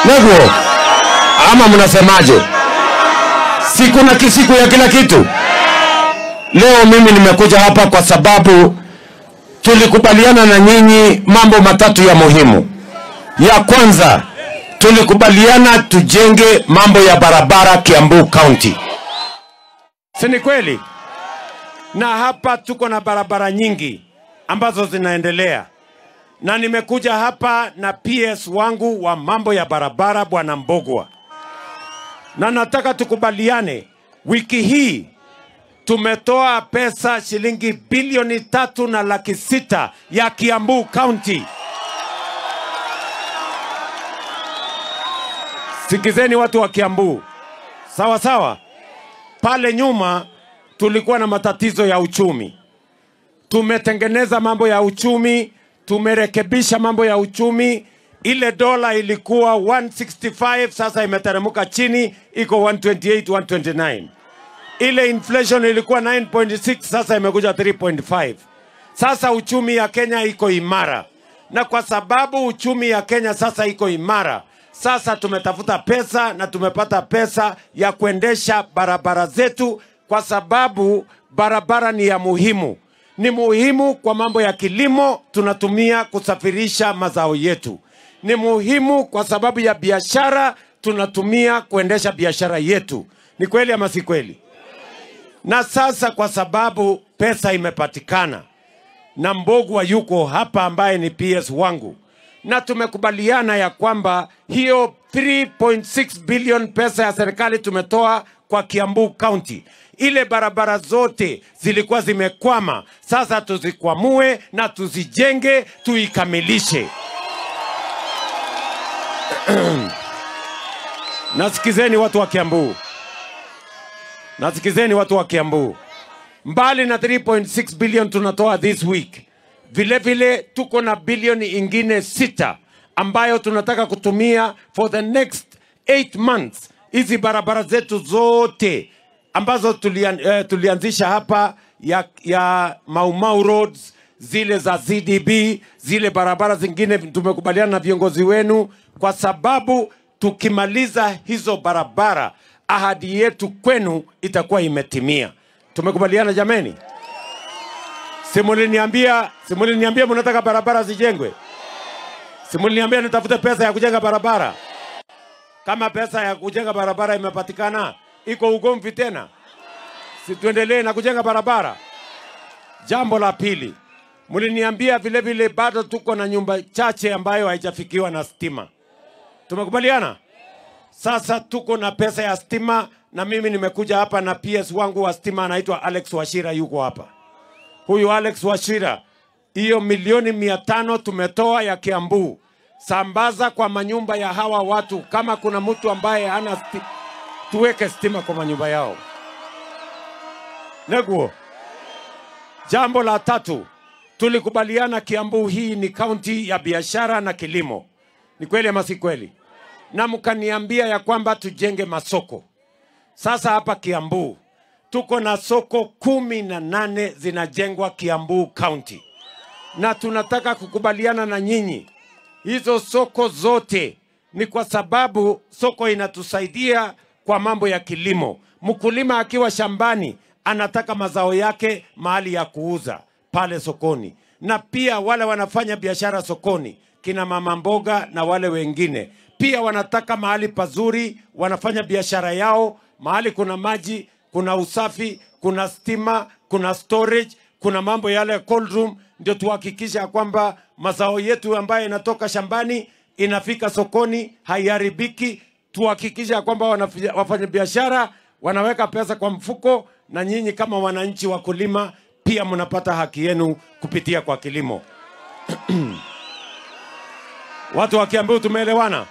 Neguo, ama mnasemaje? Siku na kisiku ya kila kitu. Leo mimi nimekuja hapa kwa sababu tulikubaliana na nyinyi mambo matatu ya muhimu. Ya kwanza, tulikubaliana tujenge mambo ya barabara Kiambu County. Si ni kweli? Na hapa tuko na barabara nyingi ambazo zinaendelea. Na nimekuja hapa na PS wangu wa mambo ya barabara Bwana Mbogwa. Na nataka tukubaliane, wiki hii tumetoa pesa shilingi bilioni 3.6 ya Kiambu County. Sikizeni watu wa Kiambu. Sawa sawa. Pale nyuma tulikuwa na matatizo ya uchumi. Tumetengeneza mambo ya uchumi, tumerekebisha mambo ya uchumi. Ile dola ilikuwa 165, sasa imeteremka chini, iko 128, 129. Ile inflation ilikuwa 9.6, sasa imekuja 3.5. Sasa uchumi ya Kenya iko imara. Na kwa sababu uchumi ya Kenya sasa iko imara, sasa tumetafuta pesa na tumepata pesa ya kuendesha barabara zetu, kwa sababu barabara ni ya muhimu. Ni muhimu kwa mambo ya kilimo, tunatumia kusafirisha mazao yetu. Ni muhimu kwa sababu ya biashara, tunatumia kuendesha biashara yetu. Ni kweli ama si kweli? Na sasa kwa sababu pesa imepatikana, na Mbogwa yuko hapa ambaye ni PS wangu, na tumekubaliana ya kwamba hiyo 3.6 billion pesa ya serikali tumetoa kwa Kiambu County. Ile barabara zote zilikuwa zimekwama, sasa tuzikwamue na tuzijenge, tuikamilishe. Nasikizeni watu wa Kiambu. Nasikizeni watu wa Kiambu. Mbali na 3.6 billion tunatoa this week, vile vile tuko na bilioni ingine 6 ambayo tunataka kutumia for the next 8 months. Hizi barabara zetu zote ambazo tulianzisha hapa ya Mau Mau roads, zile za ZDB, zile barabara zingine tumekubaliana na viongozi wenu, kwa sababu tukimaliza hizo barabara ahadi yetu kwenu itakuwa imetimia. Tumekubaliana jameni? Simuliniambia mnataka barabara zijengwe? Simuliniambia nitafute pesa ya kujenga barabara? Kama pesa ya kujenga barabara imepatikana, iko ugomvi tena? Si tuendelee na kujenga barabara? Jambo la pili, mliniambia vile vile bado tuko na nyumba chache ambayo haijafikiwa na stima. Tumekubaliana? Sasa tuko na pesa ya stima, na mimi nimekuja hapa na PS wangu wa stima anaitwa Alex Wachira yuko hapa. Huyu Alex Wachira, hiyo milioni 500 tumetoa ya Kiambu, sambaza kwa manyumba ya hawa watu. Kama kuna mtu ambaye hana tuweke stima kwa manyumba yao. Neguo. Jambo la tatu, tulikubaliana Kiambu hii ni county ya biashara na kilimo. Ni kweli ama si kweli? Na mkaniambia ya kwamba tujenge masoko. Sasa hapa Kiambu tuko na soko 18 zinajengwa Kiambu County. Na tunataka kukubaliana na nyinyi hizo soko zote ni kwa sababu soko inatusaidia kwa mambo ya kilimo. Mkulima akiwa shambani anataka mazao yake mahali ya kuuza pale sokoni. Na pia wale wanafanya biashara sokoni, kina mama mboga na wale wengine, pia wanataka mahali pazuri, wanafanya biashara yao, mahali kuna maji, kuna usafi, kuna stima, kuna storage, kuna mambo yale cold room, ndio tuhakikisha kwamba mazao yetu ambayo inatoka shambani inafika sokoni, haiharibiki. Tuhakikisha kwamba wafanya biashara wanaweka pesa kwa mfuko, na nyinyi kama wananchi wakulima pia mnapata haki yenu kupitia kwa kilimo. Watu wa Kiambu tumeelewana?